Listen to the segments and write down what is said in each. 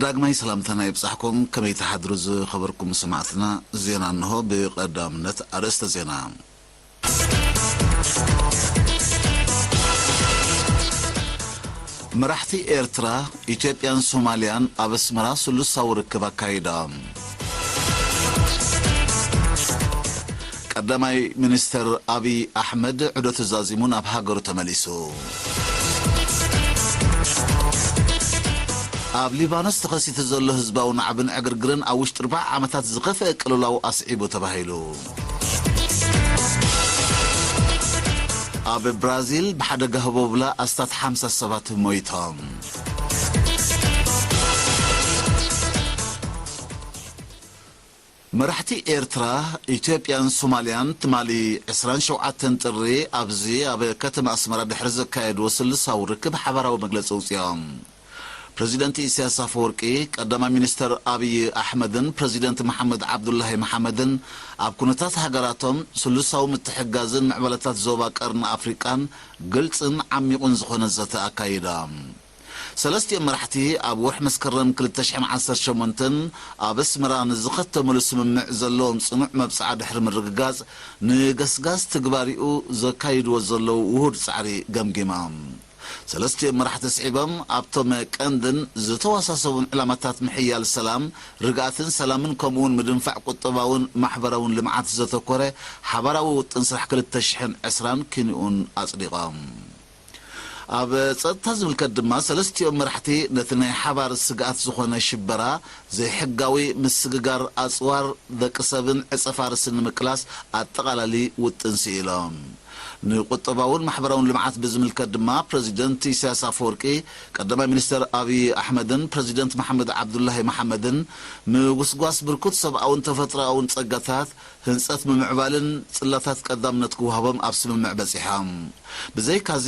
ዳግማይ ሰላምታና ይብጻሕኩም። ከመይ ትሓድሩ ዝኸበርኩም ሰማዕትና? ዜና እንሆ። ብቐዳምነት ኣርእስተ ዜና። መራሕቲ ኤርትራ፣ ኢትዮጵያን ሶማልያን ኣብ ኣስመራ ስሉሳዊ ርክብ ኣካይዶም። ቀዳማይ ሚኒስተር ኣብይ ኣሕመድ ዑደቱ ዛዚሙ ናብ ሃገሩ ተመሊሱ። ኣብ ሊባኖስ ተኸሲቱ ዘሎ ህዝባዊ ናዕብን ዕግርግርን ኣብ ውሽጢ ኣርብዓ ዓመታት ዝኸፍአ ቅልውላው ኣስዒቡ ተባሂሉ። ኣብ ብራዚል ብሓደጋ ህቦብላ ኣስታት ሓምሳ ሰባት ሞይቶም። መራሕቲ ኤርትራ፣ ኢትዮጵያን ሶማልያን ትማሊ ዕስራን ሸውዓተን ጥሪ ኣብዚ ኣብ ከተማ ኣስመራ ድሕሪ ዘካየድዎ ስልሳዊ ርክብ ሓባራዊ መግለጺ ኣውጺኦም። ፕረዚደንት ኢሳያስ ኣፈወርቂ፣ ቀዳማይ ሚኒስተር ኣብይ ኣሕመድን ፕረዚደንት መሓመድ ዓብዱላሂ መሓመድን ኣብ ኩነታት ሃገራቶም፣ ስሉሳዊ ምትሕግጋዝን ምዕባለታት ዞባ ቀርኒ ኣፍሪቃን ግልጽን ዓሚቑን ዝኾነ ዘተ ኣካይዶም። ሰለስቲኦም መራሕቲ ኣብ ወርሒ መስከረም ክልተ ሽሕን ዓሰርተ ሸሞንተን ኣብ ኣስመራ ንዝኸተምሉ ስምምዕ ዘለዎም ጽኑዕ መብጽዓ ድሕሪ ምርግጋጽ፣ ንገስጋስ ትግባሪኡ ዘካይድዎ ዘለዉ ውሁድ ጻዕሪ ገምጊሞም። ሰለስቲኦም መራሕቲ ስዒቦም ኣብቶም ቀንድን ዝተወሳሰቡን ዕላማታት ምሕያል ሰላም፣ ርግኣትን ሰላምን ከምኡውን ምድንፋዕ ቁጠባውን ማሕበራውን ልምዓት ዘተኮረ ሓባራዊ ውጥን ስራሕ ክልተ ሽሕን ዕስራን ኪንኡን ኣጽዲቖም። ኣብ ጸጥታ ዝምልከት ድማ ሰለስቲኦም መራሕቲ ነቲ ናይ ሓባር ስግኣት ዝኾነ ሽበራ፣ ዘይሕጋዊ ምስግጋር ኣጽዋር ደቂ ሰብን ዕጸ ፋርስን ንምቅላስ ኣጠቓላሊ ውጥን ስኢሎም። ንቁጠባውን ማሕበራውን ልምዓት ብዝምልከት ድማ ፕረዚደንት ኢሳያስ ኣፈወርቂ፣ ቀዳማይ ሚኒስተር ኣብይ ኣሕመድን ፕረዚደንት መሓመድ ዓብዱላሂ መሓመድን ምጉስጓስ ብርኩት ሰብኣውን ተፈጥሮኣውን ጸጋታት ህንጸት ምምዕባልን ጽላታት ቀዳምነት ክወሃቦም ኣብ ስምምዕ በጺሖም። ብዘይካዚ፣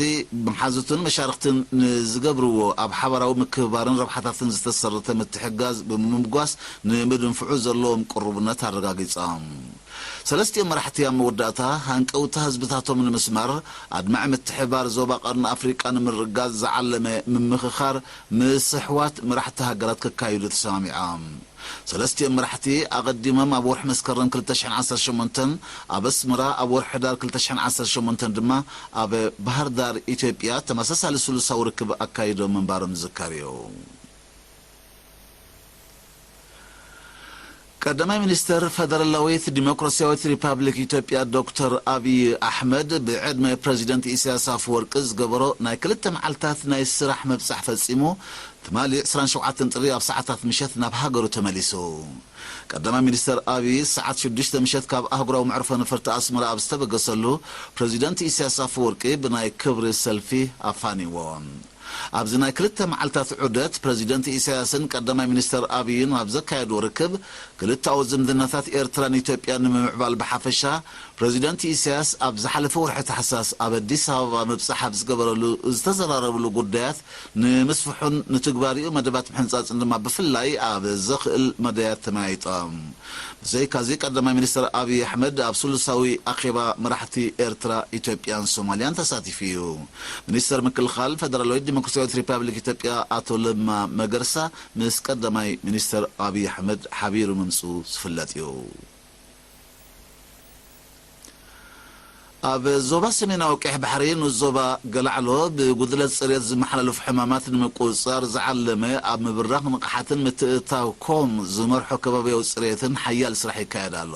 መሓዙትን መሻርኽትን ንዝገብርዎ ኣብ ሓባራዊ ምክብባርን ረብሓታትን ዝተሰረተ ምትሕግጋዝ ብምምጓስ፣ ንምድንፍዑ ዘለዎም ቅሩብነት ኣረጋጊጾም። ሰለስቲኦም መራሕቲ ኣብ መወዳእታ፣ ሃንቀውታ ህዝብታቶም ንምስማር፣ ኣድማዒ ምትሕብባር ዞባ ቀርኒ ኣፍሪቃ ንምርግጋጽ ዝዓለመ ምምኽኻር ምስ ኣሕዋት መራሕቲ ሃገራት ከካይዱ ተሰማሚዖም። ሰለስቲኦም መራሕቲ ኣቐዲሞም ኣብ ወርሒ መስከረም ክልተ ሽሕን ዓሰርተ ሸሞንተን ኣብ ኣስመራ፣ ኣብ ወርሒ ሕዳር ክልተ ሽሕን ዓሰርተ ሸሞንተን ድማ ኣብ ባህር ዳር ኢትዮጵያ ተመሳሳሊ ስሉሳዊ ርክብ ኣካይዶም ምንባሮም ዝዝከር እዩ። ቀዳማይ ሚኒስተር ፈደራላዊት ዲሞክራሲያዊት ሪፓብሊክ ኢትዮጵያ ዶክተር ኣብይ ኣሕመድ ብዕድመ ፕረዚደንት ኢሳያስ ኣፈወርቂ ዝገበሮ ናይ ክልተ መዓልታት ናይ ስራሕ ምብጻሕ ፈጺሙ፣ ትማሊ ዕስራን ሸውዓተን ጥሪ ኣብ ሰዓታት ምሸት ናብ ሃገሩ ተመሊሱ። ቀዳማይ ሚኒስተር ኣብይ ሰዓት ሽዱሽተ ምሸት ካብ ኣህጉራዊ መዕርፎ ነፈርቲ ኣስመራ ኣብ ዝተበገሰሉ፣ ፕረዚደንት ኢሳያስ ኣፈወርቂ ብናይ ክብሪ ሰልፊ ኣፋንይዎ። ኣብዚ ናይ ክልተ መዓልታት ዑደት፣ ፕረዚደንት ኢሳያስን ቀዳማይ ሚኒስተር ኣብይን ኣብ ዘካየድዎ ርክብ፣ ክልተኣዊ ዝምድናታት ኤርትራን ኢትዮጵያን ንምምዕባል ብሓፈሻ፣ ፕረዚደንት ኢሳያስ ኣብ ዝሓለፈ ወርሒ ታሕሳስ ኣብ ኣዲስ ኣበባ ምብጻሕ ኣብ ዝገበረሉ ዝተዘራረብሉ ጉዳያት ንምስፍሑን ንትግባሪኡ መደባት ምሕንጻጽን ድማ ብፍላይ ኣብ ዘኽእል መዳያት ተመያይጦም። ብዘይካዚ ቀዳማይ ሚኒስተር ኣብይ ኣሕመድ ኣብ ስሉሳዊ ኣኼባ መራሕቲ ኤርትራ፣ ኢትዮጵያን ሶማልያን ተሳቲፉ እዩ። ሚኒስተር ምክልኻል ፈደራላዊት ዲሞክራሲያዊት ሪፓብሊክ ኢትዮጵያ ኣቶ ለማ መገርሳ ምስ ቀዳማይ ሚኒስተር ኣብይ ኣሕመድ ሓቢሩ ምምጽኡ ዝፍለጥ እዩ። ኣብ ዞባ ሰሜናዊ ቀይሕ ባሕሪ ንዞባ ገላዕሎ ብጉድለት ጽሬት ዝመሓላለፉ ሕማማት ንምቁጽጻር ዝዓለመ ኣብ ምብራኽ ንቕሓትን ምትእትታው ኮም ዝመርሖ ከባብያዊ ጽሬትን ሓያል ስራሕ ይካየድ ኣሎ።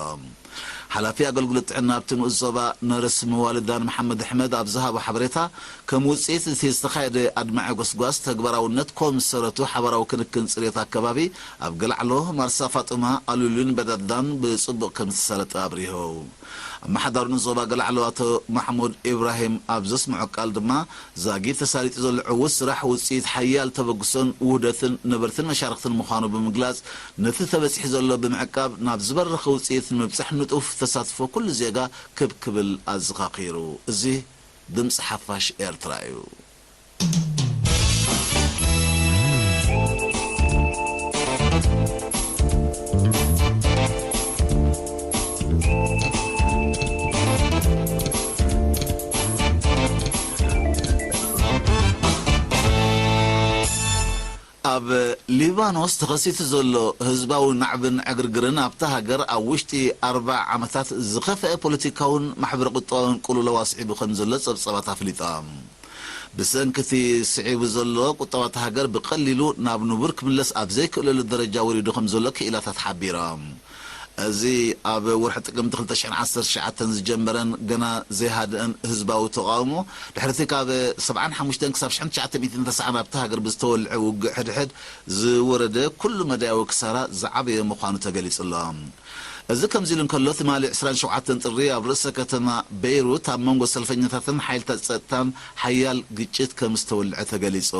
ሓላፊ ኣገልግሎት ጥዕና ኣብቲ ንኡስ ዞባ ነርስ ምዋልዳን መሓመድ ኣሕመድ ኣብ ዝሃቦ ሓበሬታ፣ ከም ውጽኢት እቲ ዝተኻየደ ኣድማዒ ጎስጓስ ተግባራውነት ኮም ዝሰረቱ ሓባራዊ ክንክን ጽሬት ኣከባቢ ኣብ ገላዕሎ፣ ማርሳ ፋጡማ፣ ኣሉሉን በዳዳን ብጽቡቕ ከም ዝተሳለጠ ኣብሪሁ። ኣመሓዳሪ ንኡስ ዞባ ገላዕሎ ኣቶ ማሕሙድ ኢብራሂም ኣብ ዘስምዖ ቃል ድማ፣ ዛጊድ ተሳሊጡ ዘሎ ዕዉት ስራሕ ውጽኢት ሓያል ተበግሶን ውህደትን ነበርትን መሻርኽትን ምዃኑ ብምግላጽ፣ ነቲ ተበጺሑ ዘሎ ብምዕቃብ ናብ ዝበረኸ ውጽኢት ንምብጻሕ ንጡፍ ተሳትፎ ኩሉ ዜጋ ክብ ክብል ኣዘኻኺሩ። እዚ ድምጺ ሓፋሽ ኤርትራ እዩ። ኣብ ሊባኖስ ተኸሲቱ ዘሎ ህዝባዊ ናዕብን ዕግርግርን ኣብታ ሃገር ኣብ ውሽጢ ኣርባዓ ዓመታት ዝኸፍአ ፖለቲካውን ማሕበረ ቁጠባውን ቅልውላው ኣስዒቡ ከም ዘሎ ጸብጻባት ኣፍሊጦም። ብሰንኪ እቲ ስዒቡ ዘሎ ቁጠባ እታ ሃገር ብቐሊሉ ናብ ንቡር ክምለስ ኣብ ዘይክእለሉ ደረጃ ወሪዱ ከም ዘሎ ክኢላታት ሓቢሮም። እዚ ኣብ ወርሒ ጥቅምቲ ክልተ ሽሕን ዓሰርተ ትሽዓተን ዝጀመረን ገና ዘይሃደአን ህዝባዊ ተቓውሞ፣ ድሕሪ እቲ ካብ ሰብዓን ሓሙሽተን ክሳብ ሽሕን ትሽዓተ ሚእትን ተስዓን ኣብታ ሃገር ብዝተወልዐ ውግእ ሕድሕድ ዝወረደ ኩሉ መዳያዊ ክሳራ ዝዓበየ ምዃኑ ተገሊጹ ኣሎ። እዚ ከምዚ ኢሉ እንከሎ፣ ትማሊ ዕስራን ሸውዓተን ጥሪ ኣብ ርእሰ ከተማ ቤይሩት ኣብ መንጎ ሰልፈኛታትን ሓይልታት ጸጥታን ሓያል ግጭት ከም ዝተወልዐ ተገሊጹ።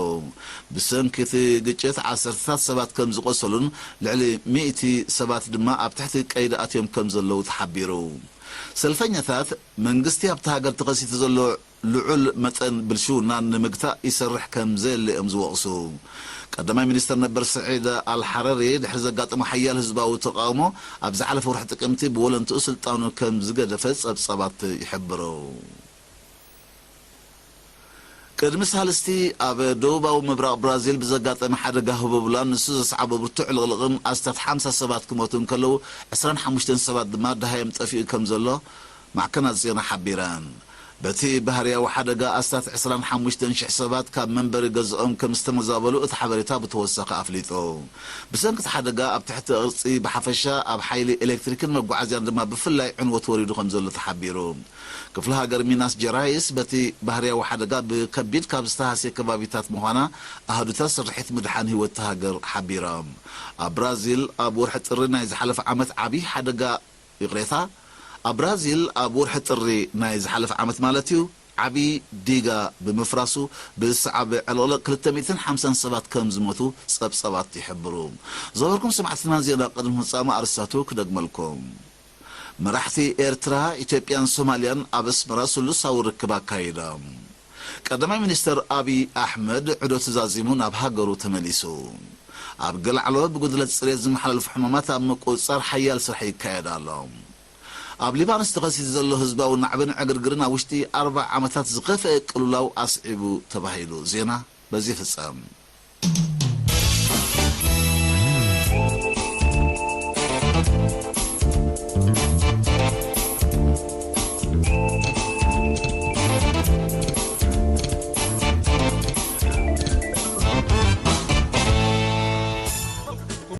ብሰንኪ እቲ ግጭት ዓሰርተታት ሰባት ከም ዝቖሰሉን ልዕሊ ሚእቲ ሰባት ድማ ኣብ ትሕቲ ቀይዲ ኣትዮም ከም ዘለዉ ተሓቢሩ። ሰልፈኛታት፣ መንግስቲ ኣብታ ሃገር ተኸሲቱ ዘሎ ልዑል መጠን ብልሽውና ንምግታእ ይሰርሕ ከም ዘየለ እዮም ዝወቕሱ። ቀዳማይ ሚኒስተር ነበር ስዒድ ኣልሓረሪ ድሕሪ ዘጋጠሞ ሓያል ህዝባዊ ተቓውሞ፣ ኣብ ዝሓለፈ ወርሒ ጥቅምቲ ብወለንትኡ ስልጣኑ ከም ዝገደፈ ጸብጻባት ይሕብሩ። ቅድሚ ሳልስቲ ኣብ ደቡባዊ ምብራቕ ብራዚል ብዘጋጠመ ሓደጋ ህቦብላን ንሱ ዘስዓቦ ብርቱዕ ዕልቕልቕን ኣስታት ሓምሳ ሰባት ክሞቱ እንከለዉ፣ ዕስራን ሓሙሽተን ሰባት ድማ ደሃዮም ጠፊኡ ከም ዘሎ ማዕከናት ዜና ሓቢረን። በቲ ባህርያዊ ሓደጋ ኣስታት ዕስራን ሓሙሽተን ሽሕ ሰባት ካብ መንበሪ ገዝኦም ከም ዝተመዛበሉ እቲ ሓበሬታ ብተወሳኺ ኣፍሊጡ። ብሰንኪ እቲ ሓደጋ ኣብ ትሕቲ ቅርጺ ብሓፈሻ፣ ኣብ ሓይሊ ኤሌክትሪክን መጓዓዝያን ድማ ብፍላይ ዕንወት ወሪዱ ከም ዘሎ ተሓቢሩ። ክፍለ ሃገር ሚናስ ጀራይስ በቲ ባህርያዊ ሓደጋ ብከቢድ ካብ ዝተሃስየ ከባቢታት ምዃና ኣሃዱታት ስርሒት ምድሓን ህይወት እታ ሃገር ሓቢሮም። ኣብ ብራዚል ኣብ ወርሒ ጥሪ ናይ ዝሓለፈ ዓመት ዓብዪ ሓደጋ፣ ይቕሬታ፣ ኣብ ብራዚል ኣብ ወርሒ ጥሪ ናይ ዝሓለፈ ዓመት ማለት እዩ፣ ዓብዪ ዲጋ ብምፍራሱ ብዝሰዓበ ዕልቕልቕ ክልተ ሚእትን ሓምሳን ሰባት ከም ዝሞቱ ጸብጻባት ይሕብሩ። ዝኸበርኩም ሰማዕትና፣ ዜና ቅድሚ ምፍጻሙ ኣርእስታቱ ክደግመልኩም። መራሕቲ ኤርትራ፣ ኢትዮጵያን ሶማልያን ኣብ ኣስመራ ስሉሳዊ ርክብ ኣካይዶም። ቀዳማይ ሚኒስተር ኣብይ ኣሕመድ ዕደቱ ዛዚሙ ናብ ሃገሩ ተመሊሱ። ኣብ ገላዕሎ ብጉድለት ጽሬት ዝመሓላለፉ ሕማማት ኣብ ምቁጽጻር ሓያል ስራሕ ይካየድ ኣሎ። ኣብ ሊባኖስ ተኸሲቱ ዘሎ ህዝባዊ ናዕብን ዕግርግርን ኣብ ውሽጢ ኣርባዓ ዓመታት ዝኸፍአ ቅልውላው ኣስዒቡ ተባሂሉ። ዜና በዚ ይፍጸም።